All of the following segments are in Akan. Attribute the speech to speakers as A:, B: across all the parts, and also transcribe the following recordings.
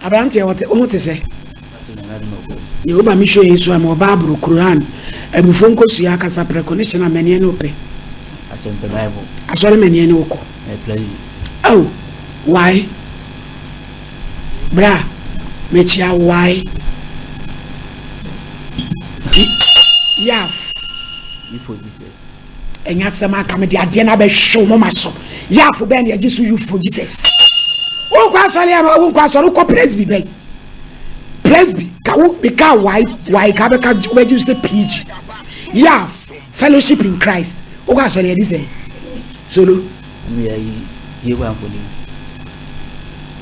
A: Aberanteɛ wɔte wo ho te sɛ? Yehowa me hwɛ yi so a mewɔ Bible, Quran, abufuo nkosua, kasaprɛko ne hyena mɛneɛ ne wopɛ. Asɔre mɛneɛ ne wokɔ. Oh, why? Bra, mekyia why? Yaf. Ɛnyɛ asɛm aka mede adeɛ no abɛhwe wo moma so. Yafo bɛn na yɛgye so youth for Jesus. Wonkɔ asɔre ama wonkɔ asɔre wokɔ presby bɛn. Presby ka wo meka y y ka bɛka wobɛgye sɛ PG. Yaf fellowship in Christ. Wokɔ asɔre yɛde sɛ solo.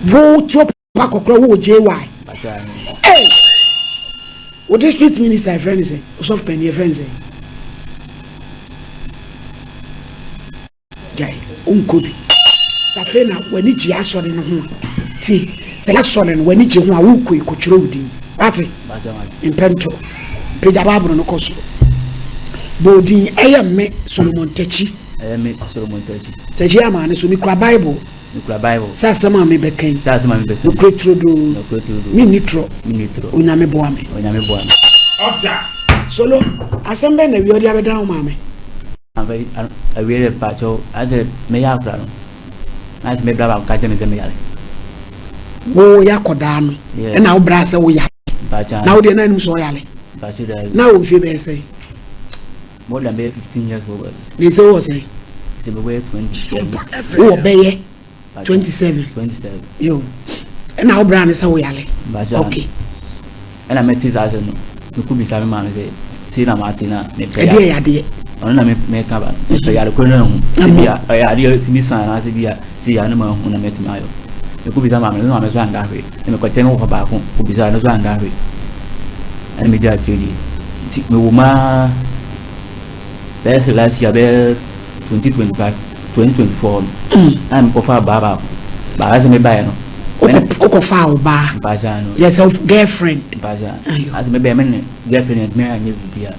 A: Wo tuo Pa kɔkora wo wɔ JY. Hey! Wo district minister ɛfrɛ ne sɛ, osɔfo panyin ɛfrɛ ne sɛ. Gyae, wonkɔ bi. Sɛ afei na w'ani gye asɔre no ho a, ti sɛ asɔre no w'ani gye ho a wokɔ yi kɔtwerɛ wo din. Wate? Mpɛ ntorɔ. Pagya Bible no kɔ soro. Bɔ odin, ɛyɛ me Solomon Takyi.
B: Ɛyɛ me Solomon Takyi.
A: Takyi ama ne so, mekura Bible.
B: Mekura Bible.
A: Sɛ asɛm a mebɛka yi.
B: Sɛ asɛm a mebɛka yi.
A: Nokorɛ turodoo.
B: Nokorɛ turodoo.
A: Menni torɔ.
B: Menni torɔ.
A: Onyame boa me.
B: Onyame boa me.
A: Ɔda. Solo, asɛm bɛn na awia ɔde abɛdan wo maame?
B: Awie dɛ mpakyɛw ayɛ sɛ meyɛ akora no na ayɛ sɛ me bra baako ka kyerɛ me sɛ meyare.
A: Wo yɛ akɔdaa no ɛna wo bra sɛ wo yare. Na wo deɛ na anim sɛ ɔyare. Na wo mfie bɛyɛ sɛn?
B: More than bɛyɛ 15 years wɔ baabi.
A: Ne sɛ wowɔ sɛn?
B: Sɛ mebɛyɛ 27.
A: Wowɔ bɛyɛ 27.
B: 27.
A: Yo. Ɛna wo bra ne sɛ wo yale.
B: Okay. Ɛna mɛte saa asɛm no. Mekɔ bisa me maame sɛ sei na mate na mepɛ.
A: Ɛdeɛ yɛ adeɛ.
B: Ɔno na meka ba. Mepɛ yare koro no ahu. Sɛ bi a ɛyɛ adeɛ sɛ bi san anaasɛ bi a sɛ yare no ma ahu na mɛtumi ayɔ. Mekɔ bisa maame no maame nso anka hwee. Na mekɔkyerɛ me wɔfa baako, obisaa no nso anka hwee. Ɛna megyaa akyire die. Nti mewɔ mu ara bɛyɛ sɛ last year bɛyɛ 2025 2024 no na mekɔfaa baa baako. Baa sɛ mebaeɛ no.
A: Wokɔfaa wo baa?
B: Mpakyɛ no.
A: Yɛ sɛ girlfriend.
B: Mpakyɛ. Asɛ mebɛɛ me ne girlfriend antumi anyɛ biribiara.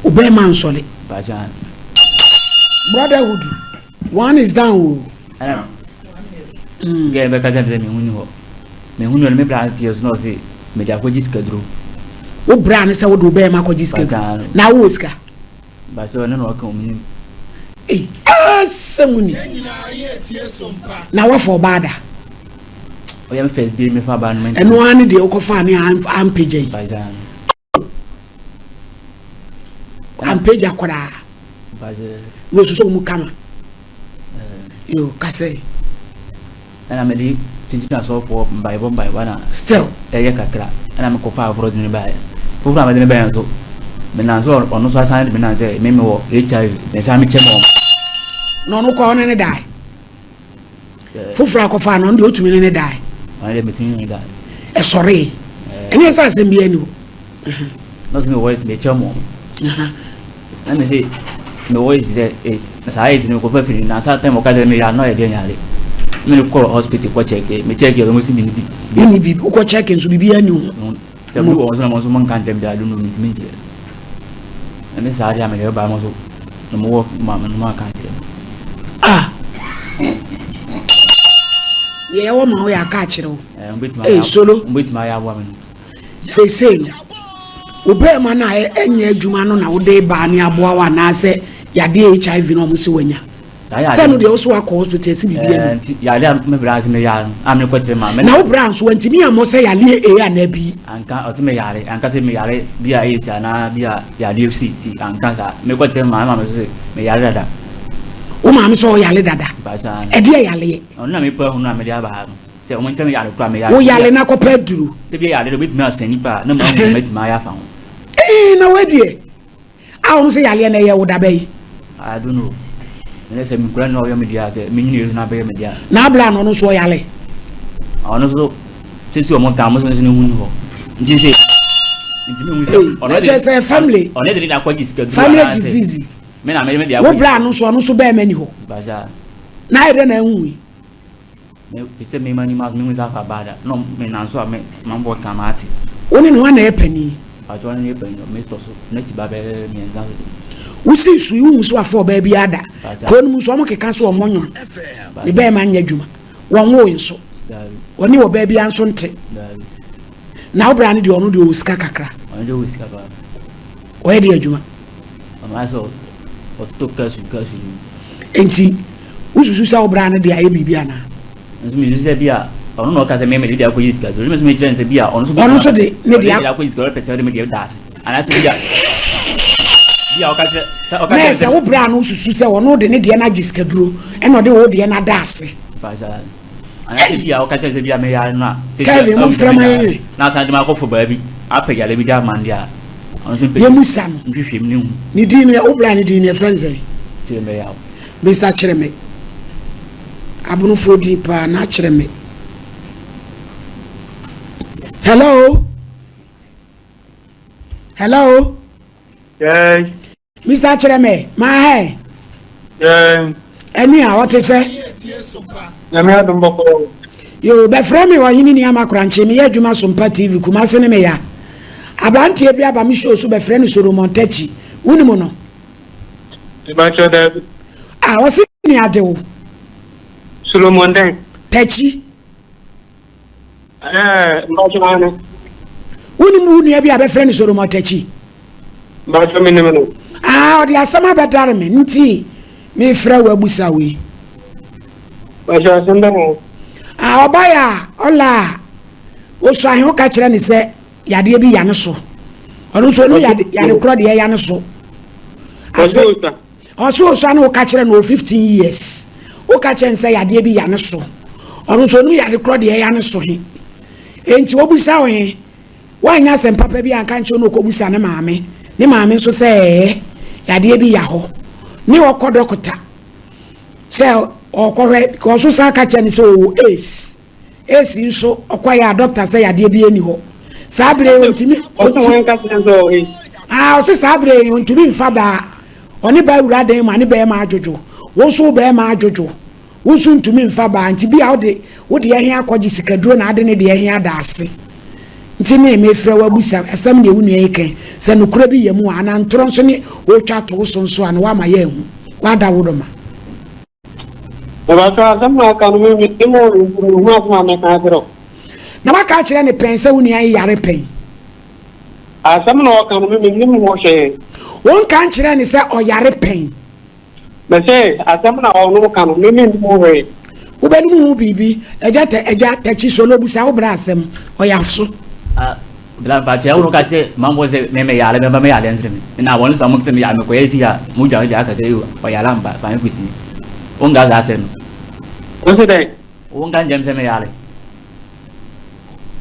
A: Wo bɛrima nsɔre.
B: Mpakyɛ.
A: Brotherhood one is down o.
B: Ɛna girl bɛka kyerɛ me sɛ mehu ni hɔ. Mehu ni hɔ no me bra teɛ so na ɔse mede akɔgye sikaduro.
A: Wo bra ne sɛ wode wo bɛrima akɔgye sikaduro na wowɔ sika?
B: Bakyɛ ɔno na ɔka ɔmo nim.
A: Ei asɛm ni. Na wafa ɔbaa da?
B: Ɔyɛ me first day mefa baa no mɛntumi.
A: Ɛno ara ne deɛ wokɔfaa ne ampagya yi. Ampagya koraa. Na osusu mu kama. Yo, kasɛ.
B: Ɛna mede kyinkyin asɔfoɔ mpaebɔ mpaebɔ na
A: still
B: ɛyɛ kakra ɛna mekɔfa aforɔ de ne baeɛ foforɔ a mede ne baeɛ nso menam so ɔno nso asan de me nam sɛ me mewɔ hiv mesan mekyɛ mɔ
A: na ɔno kɔ ɔne ne dae foforɔ akɔfa no ɔno deɛ ɔtumi ne ne dae
B: ɔno deɛ metumi ne ne dae
A: ɛsɔree ɛne ɛsɛ asɛm bi ani hɔ
B: na ɔsɛ mewɔ ɛsɛ mekyɛ mɔ Na me se me wɔ esi sɛ esi saa esi no kɔfa firi na saa time ɔka kyerɛ me ya na ɔyɛ deɛ nyare me ne kɔ hospital kɔ check me check yɛ ɔmo si mi ni bi.
A: Wonni bi wokɔ check nso biribi ani ho.
B: Sɛ bi wɔ nso na mo nso mo nka nkyɛn bi adu no mi ntumi nkyerɛ na me saa deɛ a me deɛ ba mo so na mo wɔ maame no mo aka akyerɛ me.
A: Ah deɛ ɛwɔ ma wo yɛ aka akyerɛ wo.
B: Ɛɛ
A: solo.
B: Mo betumi ayɛ aboa me no.
A: Seesei no, wo barima no a ɛnyɛ adwuma no na wode baa ne aboa wo anaasɛ yadeɛ HIV no a wɔn sɛ wanya? Sɛ no deɛ wo so wakɔ hospital ɛsi biribi
B: ani. Nti yadeɛ a me bra ase me yare no a me kɔ kyerɛ maame.
A: Na wo bra nso wantumi ammɔ sɛ yadeɛ A anaa B.
B: Anka ɔsɛ me yare anka sɛ me yare bi a ɛyɛ si anaa bi a yadeɛ si si anka saa me kɔ kyerɛ maame maame so sɛ me yare dada.
A: Wo maame sɛ ɔyare dada. Ɛdeɛ yareɛ.
B: Ɔno na me pɛ ho na me de aba ha no. Sɛ wɔn nkyɛn yare kura meyare.
A: Wo yare na kɔpɛ aduro.
B: Sɛ bi yare de obetumi asɛn nipa a na maa mu mɛtumi ayɛ afa ho.
A: Ee na wadeɛ a wɔn sɛ yareɛ na ɛyɛ wo daba yi.
B: I don't know. Ɛnɛ sɛ nkura na ɔyɛ me deɛ sɛ menyini yɛ na abɛyɛ me deɛ.
A: Na abla no ɔno nso ɔyare.
B: Ɔno nso sisi wɔn kan wɔn nso ne ho ni hɔ. Nti sɛ nti mi hu sɛ
A: ɔno de sɛ family
B: ɔno de ne akɔgye sika duro
A: family disease.
B: Me na me de
A: wo bra no nso ɔno nso bɛrima ni hɔ. Na ayɛ dɛ na ehu yi.
B: Me te sɛ me m'anim aso mehu sɛ afa baa da na me nan so a me manfoɔ ka mate.
A: Wo ne no hwan na ɛyɛ panin?
B: Mpakyɛ ɔno ne yɛ panin me tɔ so n'akyi ba bɛyɛ mmiɛnsa so.
A: Wo si so yi wohu sɛ wafa ɔbaa biara da. Kuro no mu nso wɔn keka sɛ wɔn nwom ne bɛrima nyɛ adwuma wɔn woe nso.
B: Daabi.
A: Ɔne ɔbaa biara nso nte.
B: Daabi.
A: Na wo bra no deɛ ɔno deɛ ɔwɔ sika kakra.
B: Ɔno deɛ ɔwɔ sika paa.
A: Ɔyɛ deɛ adwuma.
B: Ɔno ayɛ sɛ ɔtotɔ kasu kasu.
A: Nti wosusu sɛ wo bra no deɛ ayɛ biribi anaa?
B: Nso mesusu sɛ bi a ɔno na ɔka sɛ mɛmɛ de deɛ akɔgye sika. Nso mesu mekyerɛ no sɛ bi a ɔno nso
A: ɔno nso de ne deɛ
B: akɔgye sika ɔpɛ sɛ ɔde me deɛ da ase. Anaasɛ bi a bi a ɔka kyerɛ ɔka
A: kyerɛ sɛ wo bra no wosusu sɛ ɔno de ne deɛ no agye sikaduro ɛna ɔde wo deɛ no ada ase.
B: Anaasɛ bi a ɔka kyerɛ sɛ bi a meyare no a sɛ
A: Kevin mo frɛ ma yɛn
B: na asan de ma akɔfo baabi apɛ yare bi de ama no deɛ a ɔno nso mpɛ
A: yɛmu sa no
B: nhwehwɛ mu ne hu
A: ne din no wo bra ne din no yɛfrɛ no sɛn?
B: Kyerɛmɛ yaw.
A: Mr. Kyerɛmɛ abonofoɔ din paa na Kyerɛmɛ. Hello. Hello.
C: Yes.
A: Mr. Kyerɛmɛ, maa hɛ.
C: Yes.
A: Ɛnu a ɔte sɛ.
C: Nyame adom bɔkɔɔ.
A: Yoo, bɛfrɛ me ɔhene ni ama korankye, meyɛ adwuma Sompa TV, Kumase ne meya. Aberanteɛ bi aba me show so bɛfrɛ no Solomon Takyi, wonim no?
C: Mebakyɛ daabi.
A: Ah, ɔse ne ade wo.
C: Solomon dɛn?
A: Takyi.
C: Ɛɛ, mpakyɛ ane.
A: Wonim wo nua bi a bɛfrɛ no Solomon Takyi?
C: Mpakyɛ menim no.
A: Ah, ɔde asɛm abɛdare me nti mefrɛ wo abusa wei.
C: Mpakyɛ asɛm bɛ ho.
A: Ah, ɔbaeɛ a ɔla a osu ahe woka kyerɛ ne sɛ yadeɛ bi ya ne so. Ɔno nso ɔno yade yade korɔ deɛ ya ne so.
C: Ɔsɛ osa.
A: Ɔse osua no woka kyerɛ no wɔ 15 years woka kyerɛ no sɛ yadeɛ bi ya ne so ɔno nso onim yade korɔ deɛ ɛya ne so he enti obusa wo he woanyɛ asɛm papa bi anka nkyerɛ no ɔkɔbusa ne maame ne maame nso sɛ ɛɛ yadeɛ bi ya hɔ ne ɔkɔ dɔkota sɛ ɔkɔhwɛ because ɔso san ka kyerɛ no sɛ ɔwɔ AIDS Esi nso ɔkɔeɛ a dɔkta sɛ yadeɛ bi ɛni hɔ. Saa berɛ yi ɔntumi ɔti ah ɔse saa berɛ yi ɔntumi nfa baa ɔne baa wura dan mu a ne bɛɛma adwodwo wo nso wo bɛɛma adwodwo wo nso ntumi nfa baa nti bi a wode wo deɛ he akɔgye sikaduro na ade ne deɛ he ada ase nti ne mefrɛ wo abusa asɛm deɛ wo nua yi kɛn sɛ nokorɛ bi yɛ mu a anaa ntorɔ nso ne ɔretwa ato wo so nso a na woama yɛ ahu woada wo dɔ ma.
C: Mepakyɛw, asɛm na aka no me mennim o, nti menhu asɛm a mɛka akyerɛ wo.
A: Na waka akyerɛ no pɛn sɛ wo nua yi yare pɛn?
C: Asɛm na ɔka no me mennim ho hwee.
A: Wonka nkyerɛɛ no sɛ ɔyare pɛn?
C: Mese, asɛm na ɔno ka no me mennim ho hwee.
A: Wobɛnom ho biribi? Agya tɛ, agya, Takyi, Solo, bisa wo bra asɛm, ɔyɛ aso.
B: Ah, Bla mpakyɛ wo no ka kyerɛ manfo sɛ me me yare bɛba me yare nsere me na wɔn nso wɔn sɛ me yare mekɔyɛ si a mo gya gya aka sɛ eyo ɔyare ampa fa me kusi wo nka saa asɛm no.
C: Wo se dɛn?
B: Wo nka nkyɛm sɛ me yare.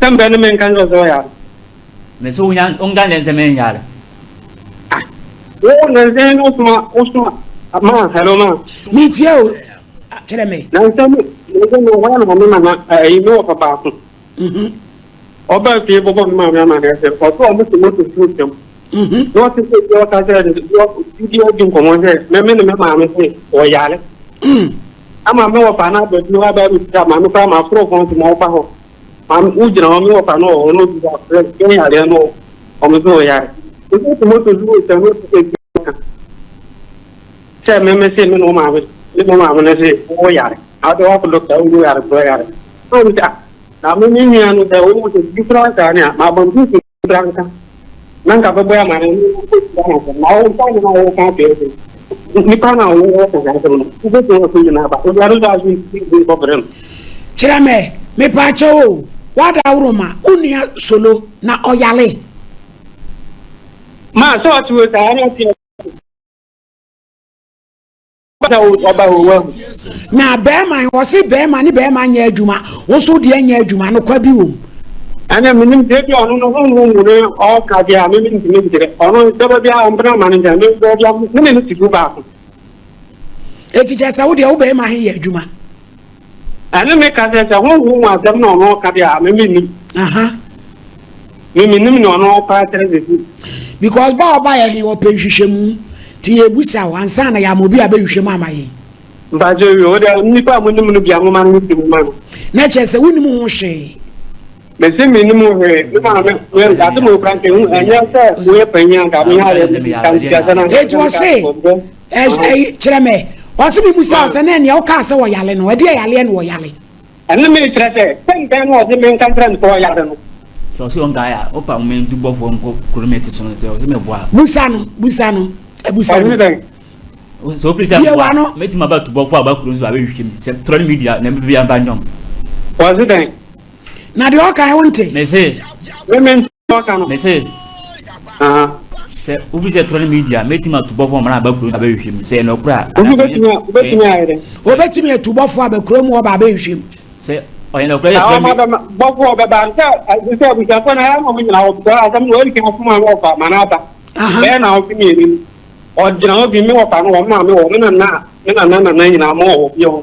C: Sɛ mbɛ ne me nka nkyɛn sɛ ɔyare.
B: Me so wo nka nkyɛn sɛ me nyare.
C: Ah, wo nansa no soma wo soma ma hello ma.
A: Me tie o kyerɛ me.
C: Nansa no nansa no wɔn na me nana ɛyi me wɔ fa baako. Ɔbaa fie bɔbɔ me maame amanneɛ sɛ ɔsɛ ɔmo te moto so retwam. Na ɔte sɛ obi a ɔka kyerɛ no sɛ bi adi nkɔmmɔ sɛ me me ne me maame se ɔyare. Ama me wɔfa no aba fie hɔ aba abɛbisa maame koraa ma aforo fon so ma ɔba hɔ. Maame wogyina hɔ me wɔfa no wɔ hɔ na obi afrɛ yɛn yareɛ no ɔmo sɛ ɔyare. Obi te moto so retwam na ɔte sɛ obi ɔka sɛ me me se me ne wo maame me ne wo maame no se wɔyare. Na ɔde wakɔ dɔkta wo yare korɔ yare. Na ɔmo sɛ ah Na me me nua no sɛ wohu sɛ biribi koraa saa ne a, ma abɔnten fi bra nka na nka bɛbɔ amane ne wokɔhyia no asɛm na wo nsa nyina a woka akyerɛ sɛ nipa no a wowɔ ka saa asɛm no wobɛtumi akɔ nyina aba obiara nso aso nti kɔbrɛ no.
A: Kyerɛ me, mepaakyɛw o, w'adaworoma, wo nua Solo, na ɔyare?
C: Ma sɛ ɔte o saa na ɔte.
A: Na bɛrima wɔse bɛrima ne bɛrima nyɛ adwuma wo nso deɛ nyɛ adwuma no kwa bi wom.
C: Ɛnna menim deɛ bi ɔno no honhom mu no ɔka deɛ a meme ntumi nkyerɛ ɔno dɔba bi a ɔmpena ma no nkyɛn me baabi a me ne no te du baako.
A: Eti kyerɛ sɛ wo deɛ wo bɛrima he yɛ adwuma.
C: Ɛne me ka sɛ sɛ honhom mu asɛm na ɔno ɔka deɛ a me mennim. Me mennim nea ɔno ɔpa akyerɛ sɛsi.
A: Because ba a ɔba yɛ he ɔpɛ nhwehwɛmu nti yɛbusa wo ansa na yɛama obi abɛhwehwɛ mu ama yɛn.
C: Mpakyɛ wie wo deɛ nnipa a monim no bia moma no nsi mu ma no.
A: Na kyerɛ sɛ wonim ho hwee.
C: Mese mennim ho hwee me maame me asɛm a okura nka ehu ɛnyɛ sɛ woyɛ panyin anka meyɛ adeɛ no
A: Eti ɔse Ɛyi kyerɛ mɛ. Ɔse me musa wo sɛ na nea wokaa sɛ ɔyale no ɛdeɛ yaleɛ na ɔyale.
C: Ɛno mekyerɛ sɛ, sɛ ntɛn no ɔse menka nkyerɛ no sɛ ɔyare no.
B: Sɛ ɔse ɔnkae a, wopa wo mentu bɔfoɔ nkɔ kuro no mete so no sɛ ɔse meboa a.
A: Busa no, busa no, busa no.
B: Sɛ wofiri sɛ
A: Bie
B: mboa
A: w'ano.
B: mɛtumi aba tubɔfoɔ aba kuro no so abɛhwehwɛ mu sɛ torɔ ne media na bia mfa nyɔm.
C: Ɔse dɛn?
A: Na deɛ ɔka wo nte.
B: Mese.
C: Me mente ɔka no.
B: Mese. Sɛ wofiri sɛ torɔ ne media mɛtumi atu bɔfoɔ ama no aba kuro no abɛhwehwɛ mu sɛ ɛyɛ nɔkorɛ a.
C: Wofi bɛtumi a wobɛtumi ayɛ dɛn?
A: Wobɛtumi atu bɔfoɔ aba kuro mu hɔ ba abɛhwehwɛ mu.
B: Sɛ ɔyɛ nɔkorɛ sɛ torɔ ne.
C: Bɔfoɔ ɔbɛba no sɛ sɛ abusuafoɔ no ayɛ na ɔmo nyina hɔ because asɛm no wɔadi kan asoma me wɔfa ma no aba bɛyɛ na ɔtwe mmienu ni ɔgyina hɔ bi me wɔfa no wɔn maame wɔ me nana me nana nana nyinaa mo wɔ hɔ fie hɔ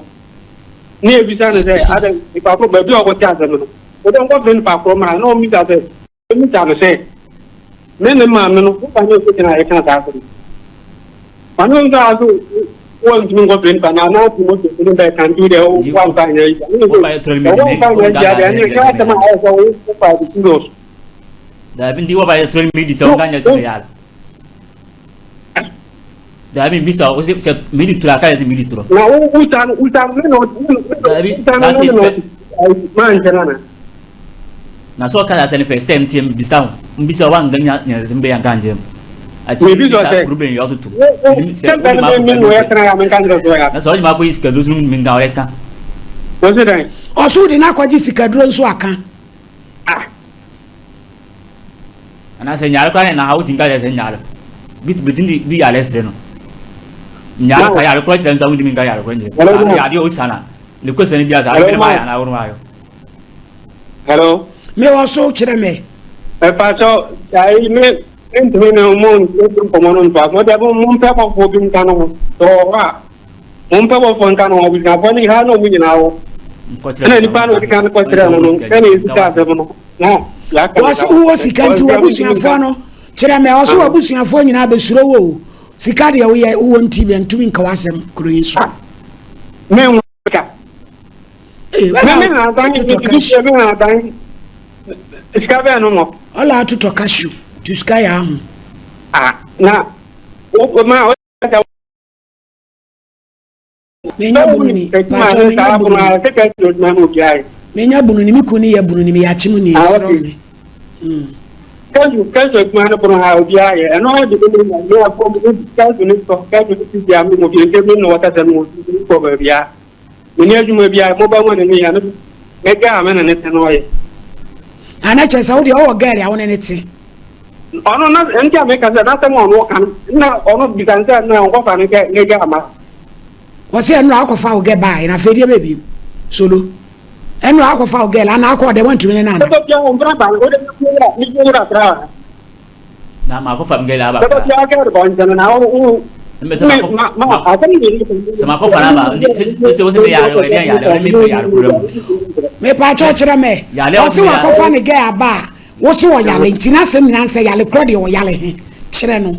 C: ne ebisa no sɛ adɛ nipa koro baabi a ɔkɔte asɛm no wode nkɔfrɛ nipa koro mmra na ɔmmisa sɛ Mebisa no sɛ, Me ne maame no, hefa ne yɛkɔgyina a yɛkaa saa asɛm yi? Ɔne wo nso a so woantumi nkɔfrɛ nipa no anaa Timoteo so ne bɛka nti wodeɛ woamfa anyɛ ayi ne sɛ woamfa anyɛ ayi adeɛ ɛne ɛhwɛ asɛm a ayɛ sɛ wofa de serious.
B: Daabi nti wɔfa yɛ tɔn mi di sɛ wɔka nyɛ sɛ meyare. Daabi mbisa wo sɛ medi toro aka yɛ sɛ medi toro.
C: Na wo wusa no wusa no me na
B: Daabi
C: wusa no
B: saa
C: me na
B: te
C: maa nkyɛn ana.
B: Na sɛ ɔka sɛ ne first time tie mbisa wo mbisa wa nga nya nya sɛ mbɛyɛ nka nkyɛn mu. Akyi
C: Mebi sɔ
B: mbisa
C: sɛ
B: kuro bɛn yɛ ɔtoto.
C: wo wo
B: Nim sɛ
C: sɛ
B: wode
C: mpɛ
B: ma
C: no
B: akɔ
C: me me
B: baabi
C: na ɔyɛ
B: sɛ
C: tena ya menka nkyerɛ so ya.
B: na sɛ ɔde ma akɔ yi sikaduro so no menka ɔyɛ ka.
C: Wo se dɛn?
A: Ɔso wode no akɔgye sikaduro nso aka.
C: Ah.
B: Anaasɛ nyare koraa ne na ha wotumi ka kyerɛ sɛ nyare bi betumi de bi yare sere no nyare ka yare koraa kyerɛ nso a wontumi nka yare koraa nkyerɛ yadeɛ a ɔsa na ne kɔsa no bi asa mene maayɛ anaa wo no ayɔ.
C: Hello.
A: Me wɔ so kyerɛ me.
C: Ɛfa sɛ ayi me ntumi ne mo nkɔmɔ no ntoa so deɛ mo mpɛ bɔfoɔ bi nka no ho sɛ ɔwɔ hɔ a. Mompɛ bɔfoɔ nka no ho, abusuafoɔ no ha na wɔn nyinaa wɔ. Ɛna nipa na ɔdi kan kɔkyerɛ no no, ɛna esi ka asɛm no. Na yɛaka no.
A: Wɔsi wowɔ sika nti w'abusuafoɔ no kyerɛ mɛ ɔsi w'abusuafoɔ nyinaa bɛsuro wo o. Sika deɛ woyɛ wowɔ nti bɛntumi nka w'asɛm kuro yi so.
C: Me nwa sika. Me me ha dan, me me ha dan. Sika bɛn no mɔ.
A: Ɔla atotɔ cashew, tu sika yɛ aho.
C: Ah, na wo ma
A: Menya bunu ni, pacho menya bunu ni. Menya bunu ni, me kun ni yɛ bunu ni, meyɛ akyem ni, srɛ me.
C: Kɛsu kɛsu adwuma no pono ha obiara yɛ ɛno ara de ne na ne afɔ mu kɛsu ne sɔ kɛsu ne ti bia me mo bi nti me na wɔkasa me mo bi kɔ baabi a me ne adwuma bi a mo ba mo ne me yɛ no me ga me ne ne te no ɔyɛ.
A: Ana kyerɛ sɛ wo deɛ ɔwɔ girl a wo ne ne te.
C: Ɔno na nti a meka sɛ n'asɛm a ɔno ɔka no na ɔno bisa no sɛ na ɔnkɔfa no sɛ ne gɛ ama.
A: Wɔsɛ ɛnora akɔfa wo gɛ baa na afei deɛ bɛɛ biem solo ɛnora akɔfa wo gɛ la na akɔ ɔdɛ wantumi ne nana.
C: Bɛbɛ bia wɔn bra ba o de ne ne wura kra.
B: Na ma akɔfa gɛ la aba.
C: Bɛbɛ bia gɛ ba nkyɛn na o o.
B: Sɛ ma akɔfa na aba sɛ wosɛ me yare ɔyɛ deɛ yare ɔne me pɛ yare kura mu.
A: Mepa kyɛw kyerɛ mɛ ɔsɛ wakɔfa ne gɛ aba a. Wo se ɔyale nti n'asɛm nyinaa nsɛ yale korɔ deɛ ɔyale he kyerɛ no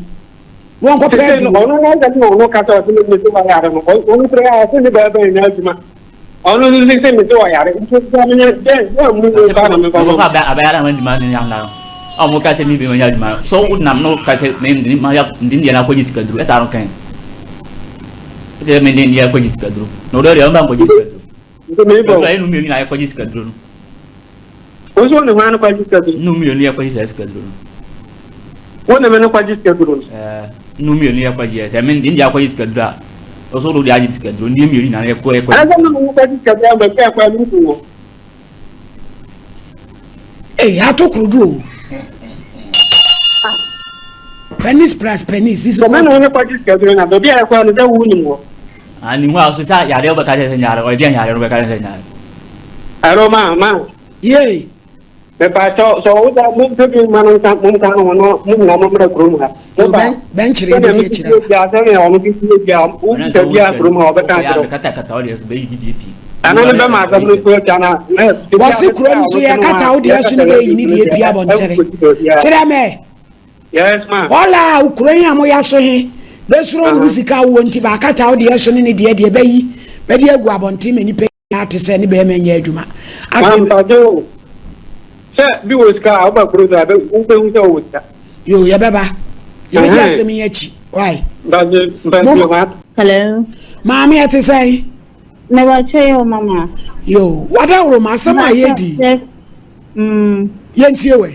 A: na ɔnkɔ pɛ aduro.
C: Ɔno n'asɛm na ɔno kasa ɔse me se ɔyare no ɔno koraa ɔse ne bɛɛba nyɛ adwuma ɔno nso se me se ɔyare nti sɛ menyɛ dɛn dɛn mu ne ba na mefa ma.
B: Ɔfa abɛyare ama ndwuma ne yanga no a ɔmo ka sɛ me bi ma nyɛ adwuma so wo nam no ka sɛ me ndi ma ya ndi deɛ na akɔgye sika duro ɛsa no kan ɛsɛ me ndi deɛ akɔgye sika duro na ɔdɔ deɛ ɔmba nkɔgye sika duro sika duro ayɛ no mmienu na akɔgye sika duro no.
C: Wo nso wo ne hwan no kɔgye sikaduro?
B: Nnum mmienu yɛ kɔgye saa sikaduro no.
C: Wo ne me no kɔgye sikaduro no?
B: Ɛɛ, nnum mmienu yɛ kɔgye sɛ me ndi akɔgye sikaduro a, wo nso wode agye sikaduro, ndeɛ mmienu nyinaa yɛ kɔ yɛ kɔgye.
C: Ɛsɛ me ne wo kɔgye sikaduro a baabi a kɔ a me wɔ.
A: Ee, ato korodu o. Penis plus penis.
C: Sɛ me ne wo no kɔgye sikaduro na baabi a yɛkɔ no sɛ wo nim hɔ.
B: Ah, ni hɔ a so sɛ yareɛ wobɛka kyerɛ sɛ nyare, ɔyɛ deɛ yareɛ no wobɛka kyerɛ sɛ nyare.
C: Ɛro ma ma.
A: Yee.
C: Mepaakyɛw sɛ ɔwo da mo mpɛ bi mma no nka mo nka no ho na mo nyinaa mo mmra kurom ha. Mo ba.
A: Bɛnkyerɛ bi deɛ kyerɛ.
C: Bia sɛnea ɔno bi tie bia wo bisa bia kurom ha ɔbɛka akyerɛ.
B: Katakata wo deɛ so bɛyi bi deɛ pii.
C: Ɛno no bɛma asɛm no so atwa na.
A: Wɔse kuro no so yɛ kata wo deɛ so no bɛyi ne deɛ pii abɔntere. Kyerɛ mɛ.
C: Yes ma.
A: Ɔla a kuro yi a moya so he bɛsuro no sika wowɔ nti baakata wo deɛ so ne ne deɛ deɛ bɛyi bɛde agu abɔnten ma nipa nyinaa te sɛ ne bɛrima nyɛ adwuma.
C: Afei. Mampagye o. Sɛ bi wɔ sika a woba kuro so a wobɛhu sɛ wowɔ sika.
A: Yo yɛbɛba. Yɛbɛdi asɛm yi akyi. Why?
C: Mpagye mpagye.
D: Hello.
A: Maame ɛte sɛn?
D: Mebakyɛ yo mama.
A: Yo, wadaworo ma asɛm a yɛdi.
D: Mm.
A: Yɛntie wɛ.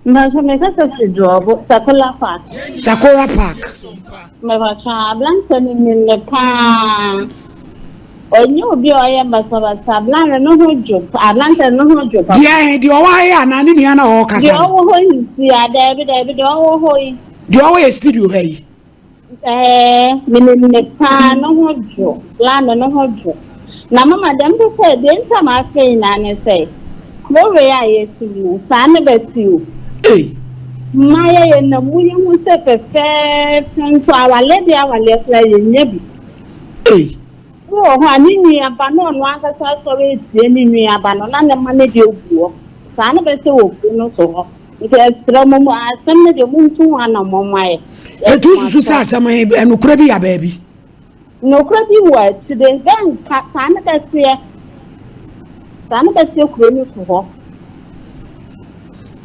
D: Mbakyɛ mekasa fi Drobo, Sakola Park.
A: Sakora Park.
D: Mebakyɛ aberanteɛ no nim me paa. Ɔnyɛ obi a ɔyɛ basabasa. Aberanteɛ no ho dwo. Aberanteɛ no ho dwo papa.
A: Deɛ ɛhe deɛ ɔwɔ ha yi anaa ne nua na ɔwɔ kasa
D: Deɛ
A: no?
D: ɔwɔ hɔ yi si a daabi daabi deɛ ɔwɔ hɔ yi.
A: Deɛ ɔwɔ yɛ studio ha yi.
D: Ɛɛ, menim no paa, no ho dwo, Lano no ho dwo. Na mama deɛ mepɛ sɛ, deɛ nti a mafrɛ nyinaa ne sɛ, kuro wei a yɛte mu no, saa ne bɛte o.
A: Ei.
D: Mmaayɛ yɛnam mu yɛhu sɛ fɛfɛɛfɛ nso awaleɛ deɛ awaleɛ koraa yɛnnya bi.
A: Ei.
D: Bi wɔ hɔ a, ne nua ba na ɔno ankasa asɔre atia ne nua ba no na ne mma no deɛ gu hɔ. Saa ne bɛte wɔ kuro no so hɔ. Nti ɛsrɛ mo mo asɛm no deɛ montu ho anammɔn mma yɛ.
A: Enti wosusu sɛ asɛm he, nokorɛ bi ya baabi?
D: Nokorɛ bi wɔ akyire. Bɛnka, saa ne bɛteɛ. Saa ne bɛteɛ kuro no so hɔ.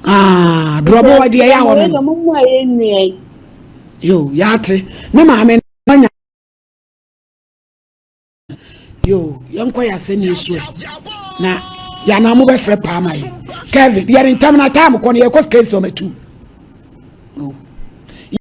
A: Ah, dorɔbo wɔ deɛ ya hɔ no.
D: Nti ɛsrɛ mo wei deɛ mommoa yɛn nua yi.
A: Yo, yɛate. Ne maame no anya. Yo, yɛnkɔ yɛ asɛnniɛ so ɛ. Na yɛanaa mo bɛfrɛ paa ma yɛ. Kevin, yɛre ntam na time kɔ no yɛkɔ case number 2.